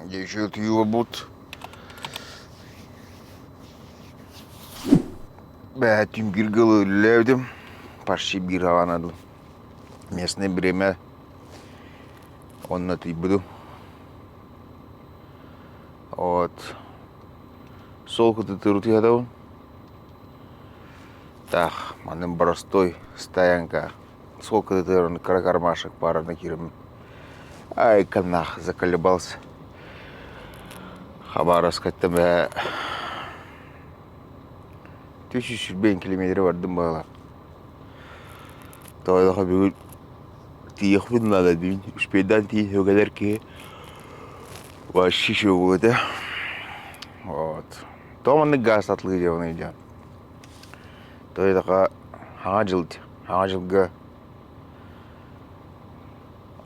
Еще утуйуубут. Бээ түн биир гылы үлэлээбитим. Почти биир хаҕанадым. Местное время онно тыйбытым. Вот. Сол кытытыр утуйатабын. Так, манын простой стоянка. Сол кытытыр кыра кармашек баарына киирэммин. Ай, канах, заколебался. Хабаровскайтан бээ 320 километры бардым баҕалаах. Тоойдохо бүгүн тиийиэхпин наада диин. Успейдаан тиийэ кэлэр киһи вообще үчүгэй этэ. Вот. Тоҕо маннык гаас атлыы дьабыный дьон. Тоойдохо хаҥа дьыл хаҥа дьылга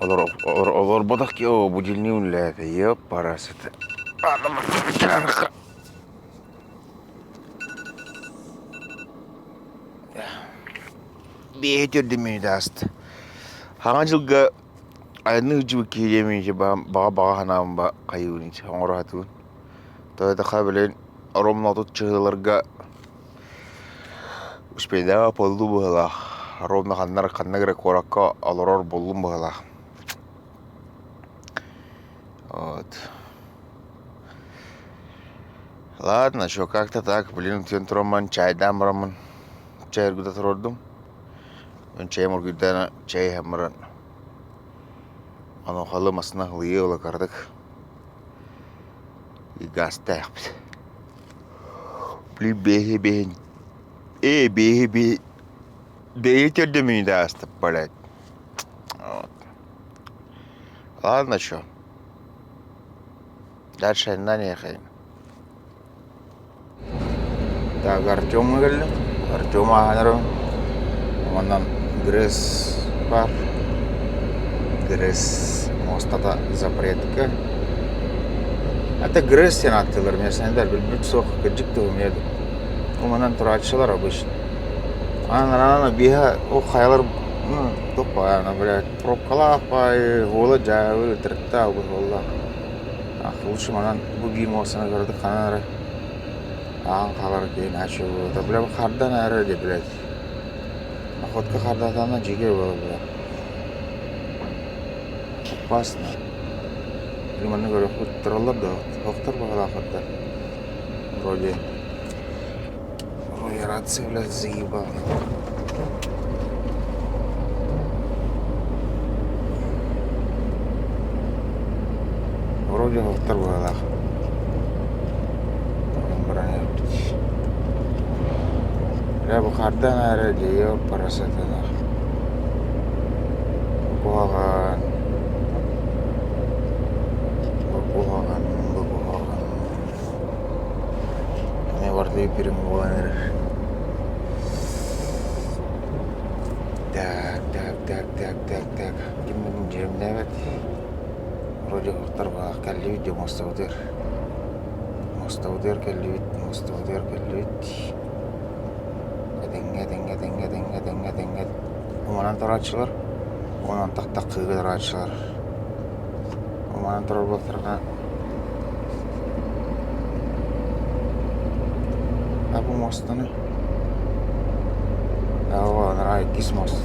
олорботох киһи будильник үлэлээтэ еп-парасыты. Биэһи төрдүн мүнүүтэ ааста. Хаҥа дьылга айанныы сылдьыбыт киһи диэмин баҕа-баҕа санаабын хайыыбын оҥоро сатыыбын. Тоҕо билигин ровно 30 чыһыыларга успейдаах буоллум быһыылаах. Ровно ханна ханна эрэ куоракка олорор буоллум быһыылаах. Вот. Ладно, что как-то так, блин, утуйан тураммын, чайдаан бараммын, чай оргута туруордум. Чэйим оргуйдаан чэй иһэн баран, онуохалы массыына ылыйыы ыла кыратык газтаахпыт. Блин, бэйи бэйин ээ бэйи бэйи бэйи төрдөмүнү ааста, блядь. Вот. Ладно, что. Дальше ехаем. Так, Артемҥа кэллим. Артем ааһан эрэр. Онон Грэс баар. Грэс муостата запретка. Это Грэс диэн ааттыыллар местныйдар билбит суох кырдьык туһум Уманан турааччылар обычно. Анан биһа ол хайалар туох баҕана блядь пробкалаах баайы уола дьаабы ытырыктаах буолла. Лучше манан бу биир муостаны кыратык ханан эрэ аан хаалар киһи нааччы буолуо. Бля хардан эрэ дии блядь. Охотка хардатана дьигэ буола бля. Опасно. Или манна көрөхпүт тураллар да охтор баҕалаахаттар. Вроде Ой, рация, блядь, заебала. Вроде охтор быһыылаах. Бля, бу хардан эрэ дии, парасатанах. Куһаҕан. Бу куһаҕан, бу куһаҕан. Эмиэ бардыы пирим буолан эрэр. Так, так, так, так, так, так. Ким дьиэмнээбэт. Вроде охтор кэллибит дьэ муостабытыгар. Муостабытыгар кэллибит, муостабытыгар кэллибит. Этэҥҥэ, этэҥҥэ, этэҥҥэ, этэҥҥэ, этэҥҥэ, этэҥҥэ. Уманан турааччылар, онон тахтаххыыга турааччылар. Уманан турар буолтарга А бу муостаны Оо, анараа иккис мост.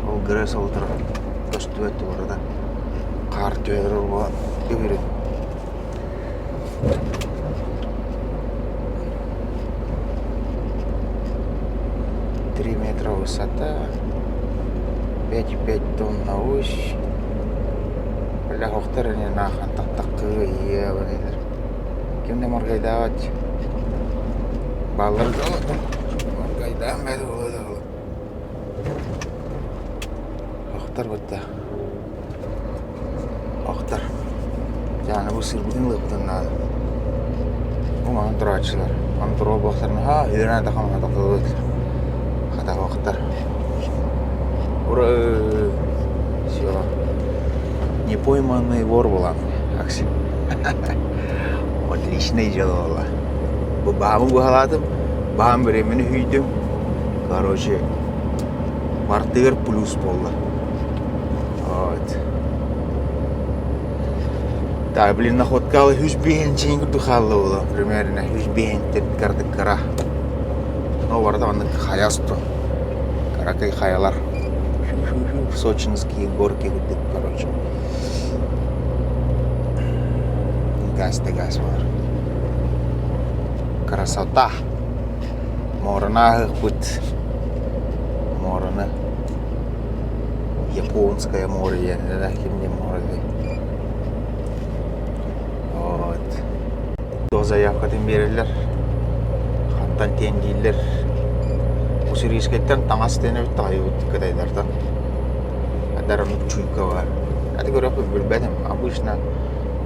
Ол ГРЭС олутура көстүбэт туора да хаар түһэр буолан үһүрүн. Три метра высота, 5,5 тонна ось. Бля, охтор ини наахан тахтаххыы ийэ Ким да моргайдаабат. Бааллар да моргайдаан бэйэ буолуо да Охтор бытта. Охтор. Дьааны бу сырбытын ылыахпытын наада. Бу манан турааччылар. Аны туруо буолтарына, haa, үөрэнэ да хамана тахсыбыт. Хата охтор. Ура! Все. Не пойманный вор буолан. Акси. Отличное дело было. Бу баамы быһалаатым, баам времени үүйдүм. Короче, бартыгар плюс буолла. Вот. Так, блин, находкалы үс биһин курдук хаалла буолуо. Примерно үс биһинтэн кырдык кыра. Но барыта маннык хайа усту. Кыракый хайалар. Сочинские горки курдук, короче. Газ да газ бар. Красота. Муораны ааһыахпыт. Муораны. Японское море диэн, ким диэн море диэн. Вот. Туох заявкатын биэрэллэр, хантан тиэндииллэр. Уссурийскайтан таҥас тиэнэбит таҕайбыт кытайдартан. Адар оннук чуйка баар. Аты көрөхпүт билбэтим. Обычно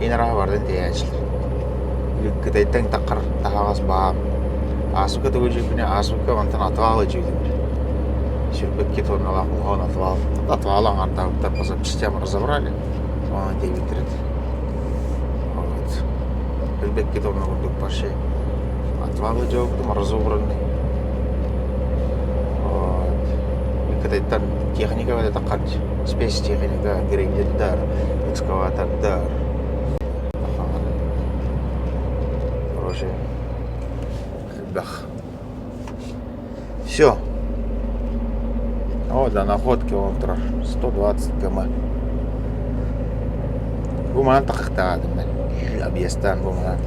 ин араха бардын тиэйээччилэр. Кытайтан таххар таһаҕас баам. Ааспыкка тугу дьиэппинэ ааспыкка мантан отвал дьиэбитим. Сүүрбэккэ тонналаах улахан отвал. Отвал аҥардаабыттар по запчастям разобрали. Онон тиэйбиттэрит. Вот. Билбэккэ тонна курдук вообще. Отвалы дьиэбитим разобранный. Вот. Кытайтан техника вот это спецтехника, грейдердар, экскаватордар. Короче, элбэх. Все. О, до находки он турар. 120 км. Бу манан тахыктаадым мен. Объезтаан бу манан.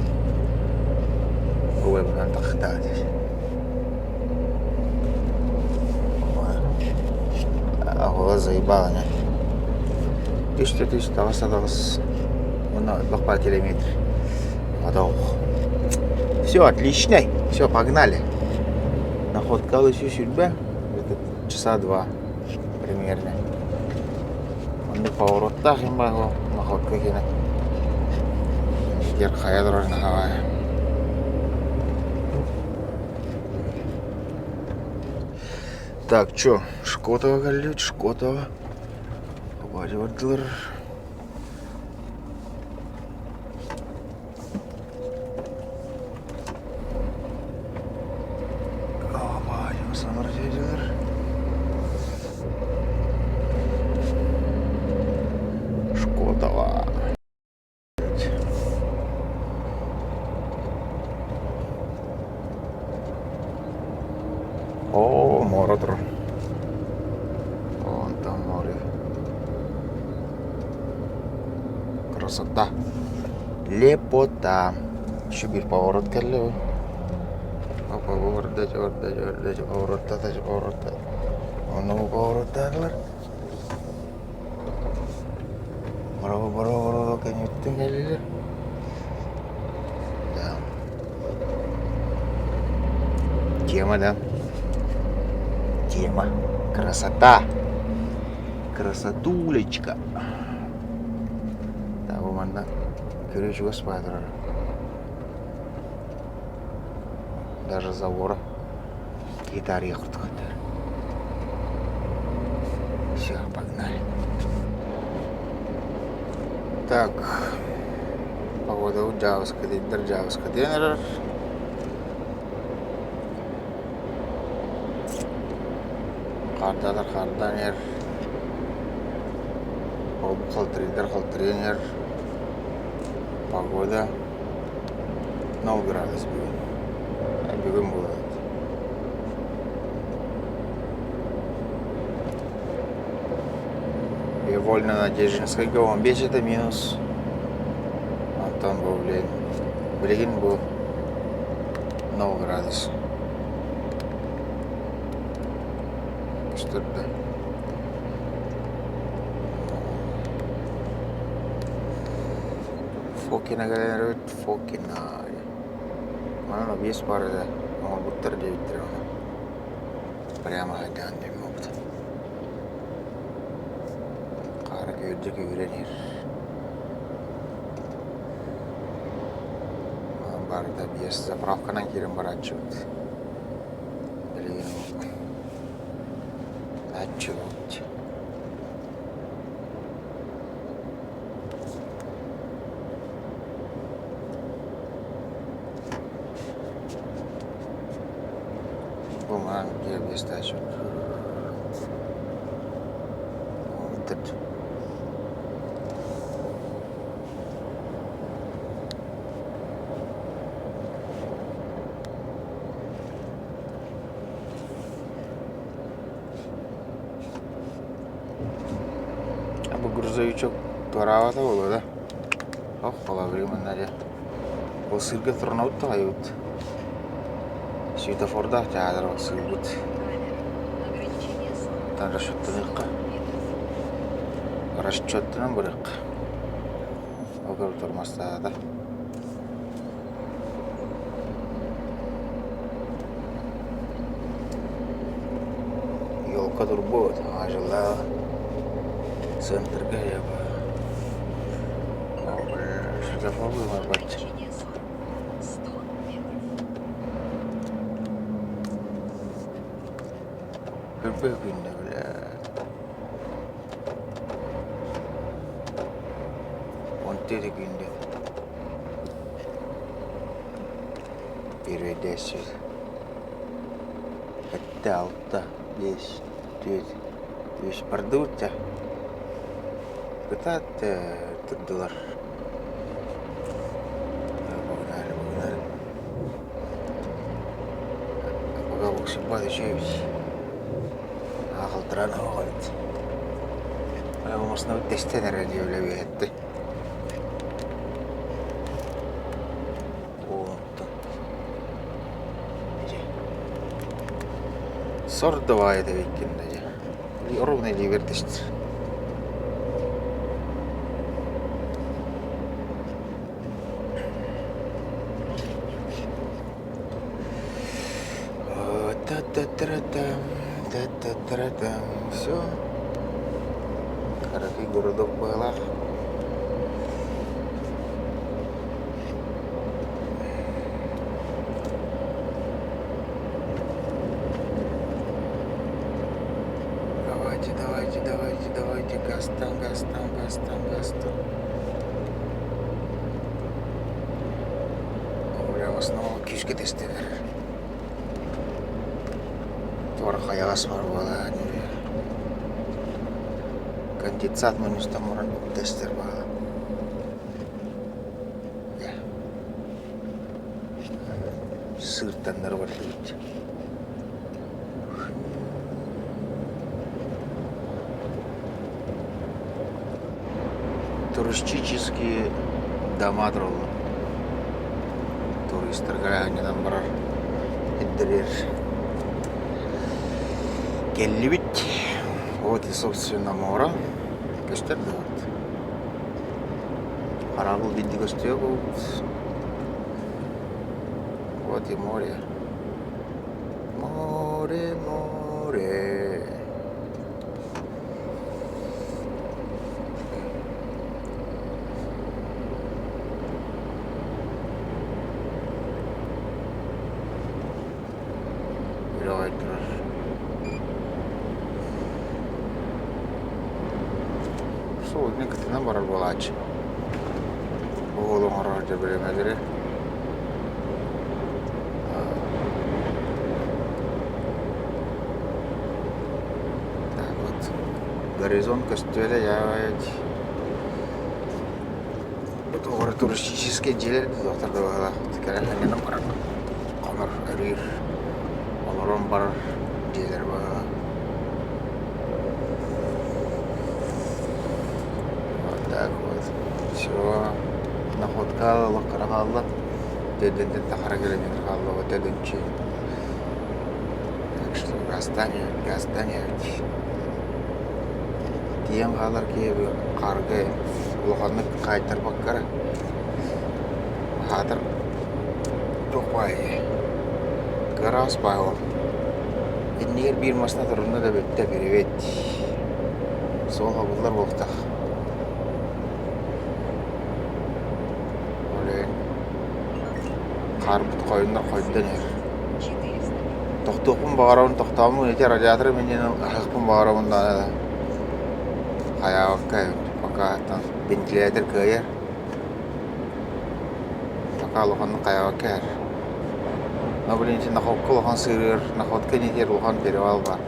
Бу манан тахыктаады. Оҕолор заебало не. Түстэ түс таҕыс таҕыс. Уонна элбэх баар километр. Готов. Все, отлично. Все, погнали. Находка еще сүүрбэ. Это часа два примерно. Оннук повороттаах им баар находка кини. Дер хайа турар наһаа. Так, чё, Шкотова кэллибит, Шкотова. Бардылар. Шкотова. Оо, муора турар. Вон там море. Красота. Лепота. Еще биир поворот кэллэ. Опа, поворот, поворот, поворот, поворот. Онно повороттаатылар. Браво, браво, браво, кэнниттэн кэллилэр. Да. Тема, да? Тема. Красота. Красотулечка. Да, бу манна көрө чугас баа турар. Даже забора. Гитария курдук. Все, погнали. Так, погода дьаабыска дииллэр, дьаабыска диэн эрэр. Хаардатар хаардаан иһэр. Ол халтырыйдар халтырыйан иһэр. Погода 0 градус бүгүн. Бүгүн буолар. И вольно Надеждинскайга 15 это минус. Антон был, блин. Билигин бу 0 градус. Көстөрдө. Фокина кэлэн Фокина. Манан объезд баар этэ, оҥорбуттар диэбиттэрэ ону. Прямо хайдаан диэн буолбут. Хаара күөрдэ күүрэн иһэр. Манан баар этэ объезд заправканан киирэн барааччыбыт. Билигин аччыбыт. Бумаги объездач. Этот. Бу грузовичок туораабата буолуо да? Ох, холобур манна дьэ. Ол сыырга турунабыт да хайыбыт. Светофордаах театр ол сыырбыт. Оттон расчеттаныахха. Расчеттанан барыахха. Ол көрө тормозтаата. Елка турбут, аҕа центрга светофор быыбарбат. Күрбэ күннэ бля. Он тери күндэ. Первейдээччи Сэттэ, алта, биэс, түөрт, үс бардыбыт дьэ. Кытаат турдулар. Погнали, погнали. Пока буксуппат үчүгэйбит. Аахалтаран оһох эбит. Массыынабыт тэстэн эрэр диэбилэ үөһэттэ. Сор давай этэбиккин дии. Ровно илиибэр түстэ. Та-та-та-та-там, Все. Кыракый городок быһалаах. Давайте, давайте, давайте, давайте, газтан, газтан, газтан, газтан. Бля, в основном күүскэ тэстилэр. Туора хайаҕас бар буолаа Конденсат мунньустан баран тэстэр баҕа. Сыыртаннары бардыбыт. Туристические дома тураллар. Туристарга анньынан барар ирдэрэр. Кэллибит. Вот и собственно муора. Көстөр да вот. Хараабыл биирдэ көстүө буолбут. Вот и море. Море, море. Үрэҕэй турар. Суол мин кытынан барар буолааччы. Уол оҥорор дьэ бириэмэлэри. Так вот горизонт көстүөлэ дьаабайт. Бу туристическай дьиэлэр доктор быһалаах кэлэн анньынан баран хонор өрүүр олорон барар дьиэлэр быһалаах. Вот так вот. Все. Находка олохторо хаалла. Төрдүнтэн тахара километр хаалла вот төрдүнчү. Так что газтан газтан Тиийэн хаалар киһи хаарга улаханнык хаайтарбакка эрэ аһаатар туох баайый кыараҕас баай ол иннигэр биир массыына турунна да бүттэ привет суол хабыллар буолтах ол иһин хаарбыт хойуннар хойдон иһэр Тохтуохпун баҕарабын, тохтооммун ити радиаторы минньэн аһыахпын баҕарабын даҕаны хайаабакка пока там вентилятор кыайар пока улаханнык хайаабакка иһэр. Но блин ити находка улахан сыырыыр, находка инитиэр улахан перевал баар.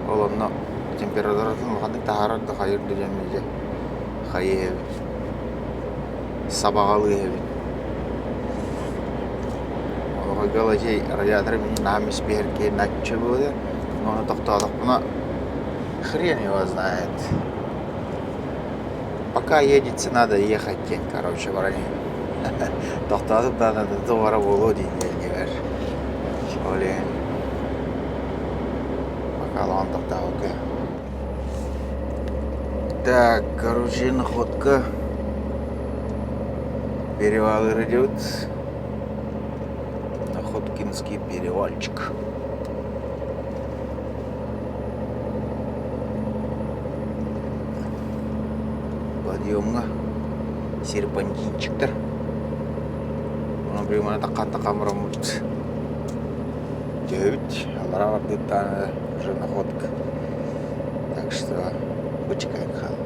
Ол онно температуратын улаханнык таһаарар да хайыыр да диэн дьэ хайыы иһэбин, сабаҕалыы иһэбин. Олоҕойго радиаторы мин наһаа испиһэркиэн наччы буолуо, ону тохтоотохпуна хрен его знает. Пока едете, надо ехать диэн, короче, баран тохтоотум даҕаны туох эрэ буолуо дии диэнигэр. Ол иһин пока олоҕун тохтообокко. Так, короче, находка. Перевал идет. Находкинский перевальчик. Подъемҥа серпантинчиктар. Онон билигин таххан-таххан бараммыт түһэбит. Аллараа бардыыттаан уже находка. Так что бычыкайын хаал.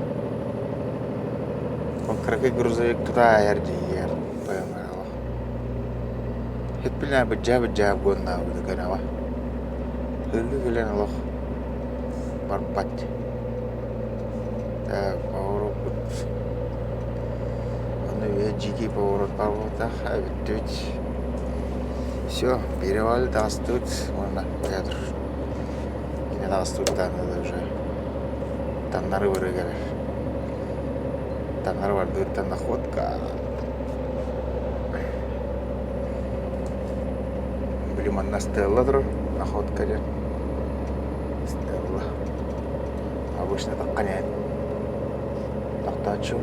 Ол кыракый грузовик тута айар дьиийэр тойон Хиппилээ быдьаа-быдьаа буоннаабыты кэнэҕэ. Ыргы кэлэн олох барбат. Так, повороппут аны үһэ дьиикэй поворот барбатах эбиттибит. Все, перевал таҕыстыбыт уонна театр. Кини таҕыстыбыт даҕаны уже таҥнары барыы кэлэр. Таҥнары бардыбыттан находка. Били манна Стелла турар, находка диэн. Стелла. Обычно таххан иһэн тохтооччу.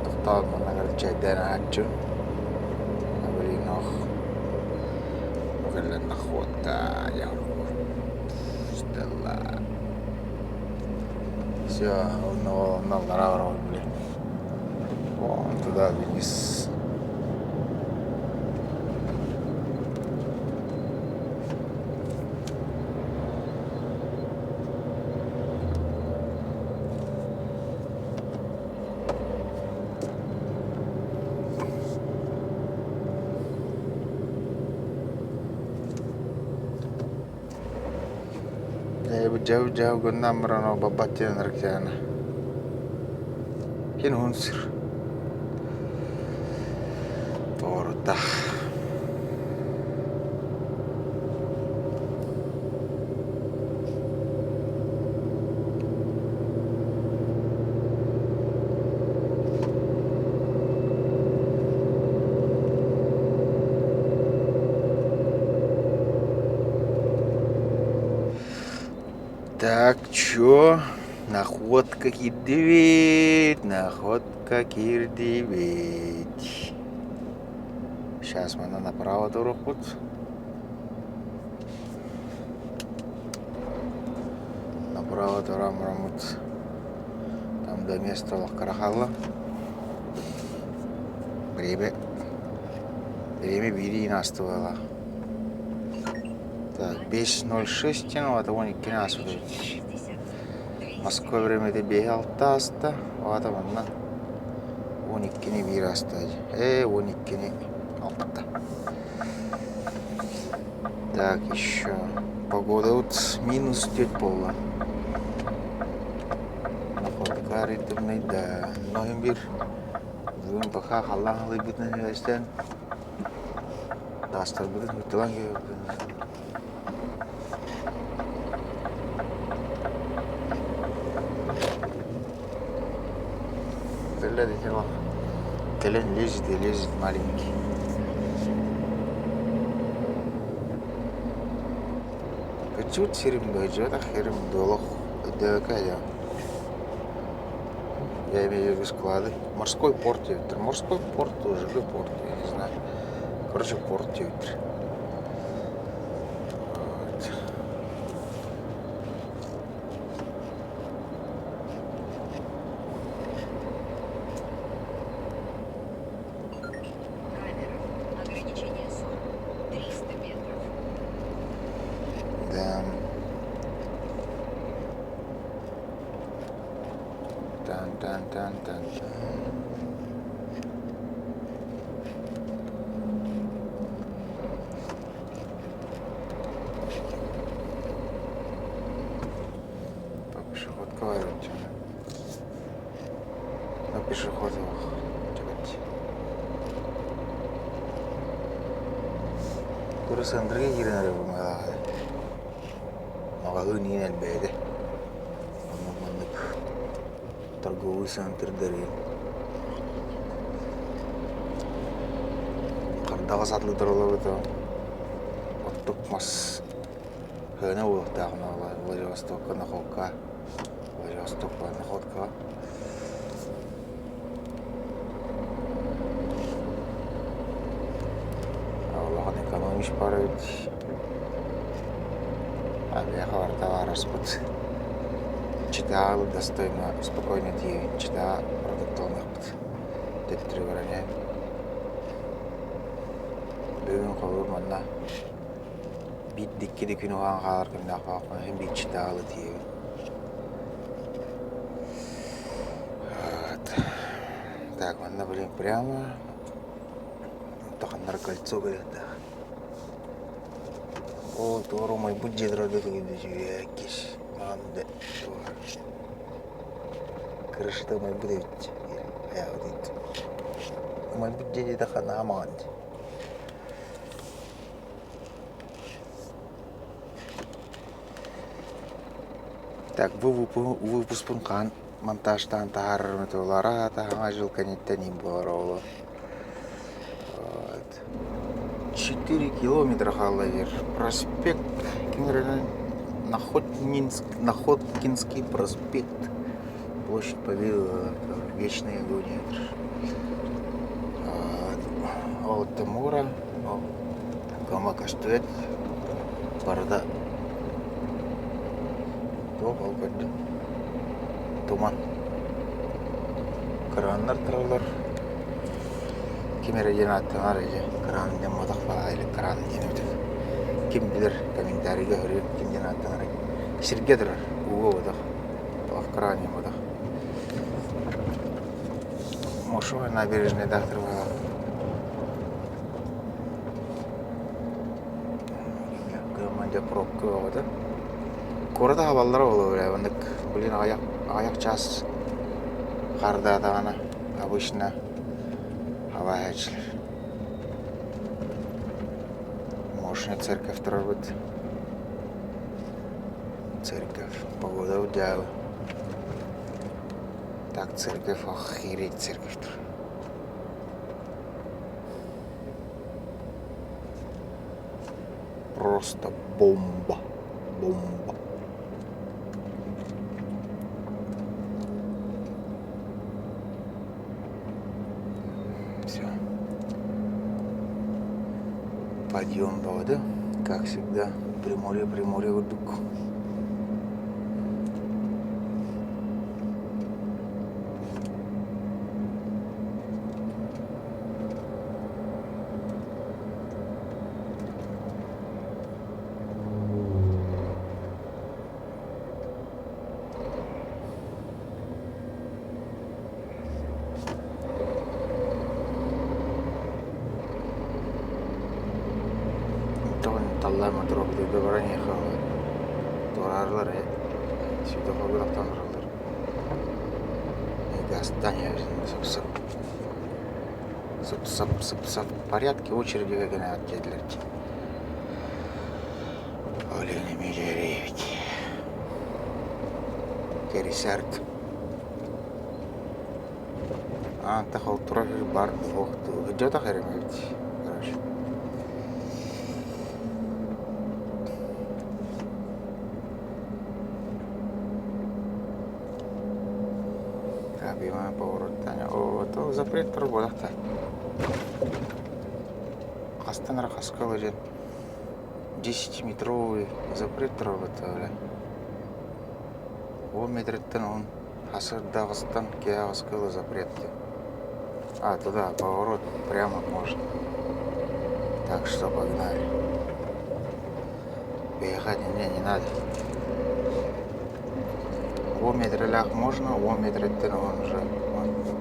Тохтоон манна чэйдээн аһааччы. Блин, ох. Кэлэн находка, я Стелла. Все, онно аллараа барабын блин. Вон туда вниз. Дьэ гыннан баран ол баббат диэн ырыксаана. Кин уһун сыр. Туорута. Так, чё? Находка киирдибит, находка киирдибит. Сейчас мы направо туруохпут. Направо тураммыт. Там до места олох хаалла. Время, время биири астыбала. Так, 5.06 диэн 12 ааспыт эбит. Москва времени 5.6 ааста, аата манна 12-ни биир ааста. Ээ, 12-ни алта. Так, еще погода вот минус 4 буолла. Находка ритмный, да. Ноһун бир бүгүн пока халлаан халыйбытынан үөстэн таастарбытын ыттылан киһибиппин. Кэлэн лезет и лезет маленький. Кыччыт сирим быһдьыбатах сирим дуолах өйдөөбөккө айаҕым. Я имею в виду склады. Морской порт диэбиттэр. Морской порт тоже порт, я не знаю. Короче, порт диэбиттэр. Вот. Камера. Ограничение 40. 300 метров. Да. Тан-тан-тан-тан-тан. По пешеходка барбыт На пешеход Курус Андрей киирэн эрэ бу. Маҕаһыын иһин элбээтэ. Онно маннык торговый центрдары хардаҕас атылыытар олорбута оттук мас сыана буолуохтаах Владивостокка Находка Владивостокка Находкаҕа Улахан экономич баар эбит Авиаха барыта баараспыт Читал достойно спокойно тиийэн чита продукталаныахпыт төттөрү баран иһэн Бүгүн холобур манна биир да икки да күн уһаан хаалар күннээх буоллахпына син биир читалы тиийэбин Так, манна блин прямо Таханнар кольцо кэлиэхтээх. Оо, туора умайбыт дьиэлэр кис маҕан да крышата умайбыт эбит айаҕа Умайбыт дьиэ диэтэххэ наһаа маҕан дии. Так, бу выпуспун хаһан монтажтаан таһаарарым этэ буолара таһаҕа дьыл кэнниттэн иин буолара ол. Вот. 4 километра хаалла диир. Проспект ким Находкинск, Находкинский проспект. Площадь Победы, Вечная агония. Ол Тимура, Кама көстүбэт, барыта туох ол көрдүм туман краннар тураллар ким эрэ диэн ааттанар ити кран диэн буотах баҕайы кран диэн эбитэ ким билэр комментарийга суруйуҥ ким диэн ааттанарый сиргэ турар ууга буотах туох кран диэн буотах Мошовой набережныйдаах турбаҕа Кыаммандьа пробка бөҕөтө. Куорат аһабаллара буолуо бля маннык блин аҕыйах чаас хардаатаҕына обычно хабааһааччылар. Мощная церковь турарбыт. Церковь. Погода дьаабы. Так церковь охереть церковь турар. Просто бомба, бомба. Все. Подъем воды, как всегда, Приморье, Приморье курдук. Таллаама туруорбутугар баран иһиэхэ туораарлар ээ светофорга тохтоон тураллар газтан сып-сып сып-сап сып-сап в порядке очереди гына диэтилэр дии Олень Эмилиевич Керисарт Аантах ол турар бар суох дьотох эрэ эбит короче Объема повороттаня. О, то запрет турбодахта. Хастан эрэ хаска диэн 10-метровый запрет турбута бля. 10 метрттэн он хасырдаҕыстан киһи аҕыска ыла запрет диэн. А, туда поворот прямо можно. Так что погнали. Выехать мне не надо. 10 метрэлээх можно, 10 метрэттэн он уже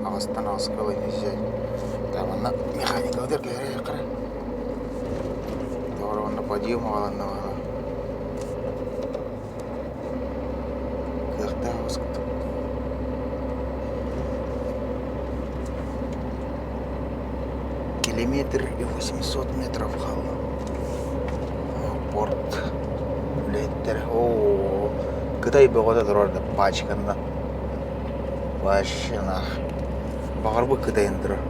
аҕыстан аҕыска ыла нельзя. Там онно механикалар кэлэр Тоҕо онно подъем аҕаланна Кыахтаах оҕус курдук. Километр и 800 метров хаалла. Порт үлэһиттэрэ оо. Кытай бөҕөтө турар да пачканнан. Вообще нах. Баҕарбыт Кытайын турар.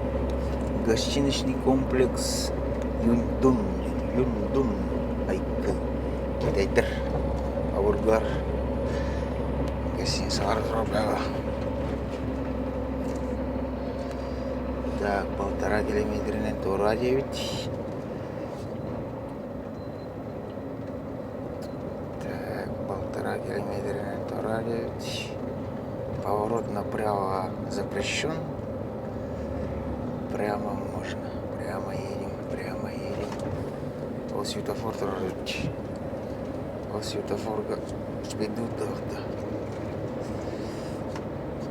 Гостиничный комплекс Юндун, Юндун айкы. Китайдар, обургар. Гостиницалар турар Так, полтора километринэн туора диэбит. Так, полтора километринэн туора диэбит. Поворот направо запрещен. Прямо можно. Прямо едем, прямо едем. Ол светофор турар Ол светофорга идут да.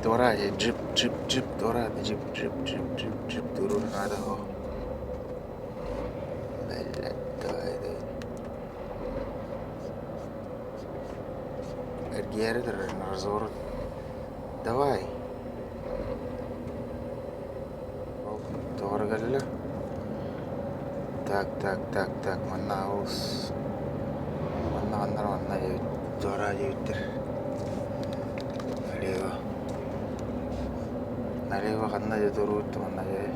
Туора джип, джип, джип, туора джип, джип, джип, джип, джип турур надо. Блядь, давай, давай. Эргиэри турар на разворот. Давай. Тоҕо кэллэ? Так, так, так, так, манна аҕыс. Манна ханна манна диэбит, туора диэбиттэр. Налево. Налево ханна дии туруут манна дии.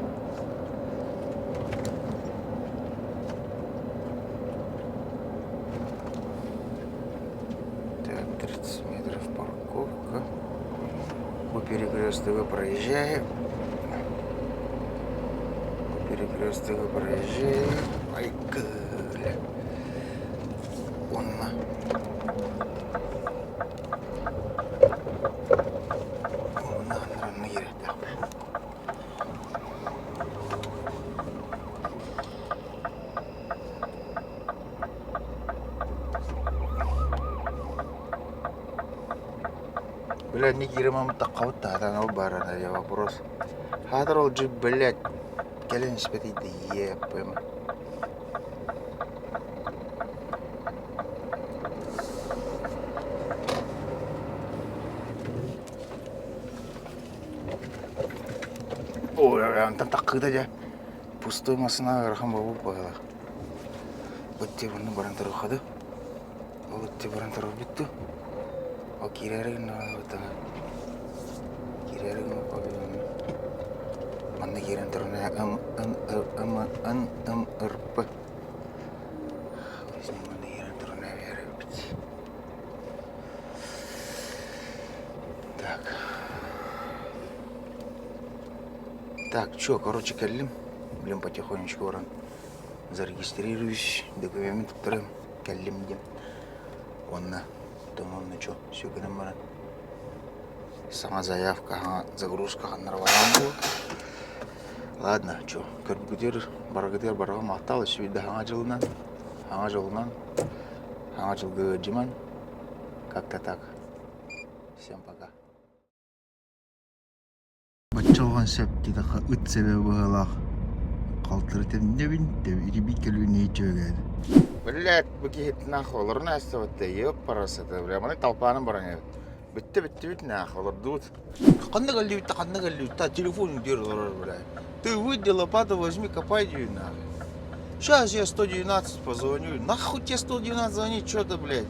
Так, 30 метров парковка. По перекрестку проезжаем. По перекрестку проезжаем. Ай, бля. Онно. Онно анна кириэхтээх. Бля, не киирэмам таххабыт таатан ол баарана я вопрос. Хаатар ол джип, блядь, кэлэн испэтий да еппым. Ой, онтон таххыыта дьэ пустой массыына ыарахан буолбут быһыылаах. Бытти манна баран туруохха дуу? Ол ытти баран турарбыт дуу? Ол киирээри гыннаҕына киирээри гынна манна киирэн туран м н м н м р п манна киирэн туран эбит Так. Так, чё, короче, кэллим. Блин, потихонечку баран зарегистрируюсь, документ туттарым, кэллим диэн. Уонна онно чё, все гынан баран саҥа заявка, саҥа загрузка ханнара баран буолуо. Ладно, чё, көрбүтүгэр барыгытыгар барҕа махтал, өссө биирдэ саҥа дьылынан, саҥа дьолунан, саҥа дьылга ыалдьыман. Как-то так. Всем пока. Баччалҕан сөп диэтэххэ ыт сэбэ быһыылаах халтары тэннэбин итибит кэлбин чөөгөөдө Блядь, бу киһи нахуй олорун аастыбатта ёппарасата бля маны толпаанын баран эбит бүттэ бүттүбүт нахуй олордубут ханна кэллибит да ханна кэллибит да телефон диир олорор бля ты выйди лопату возьми копай диир нахуй сейчас я 112 позвоню нахуй тебе 112 звонить что ты блядь.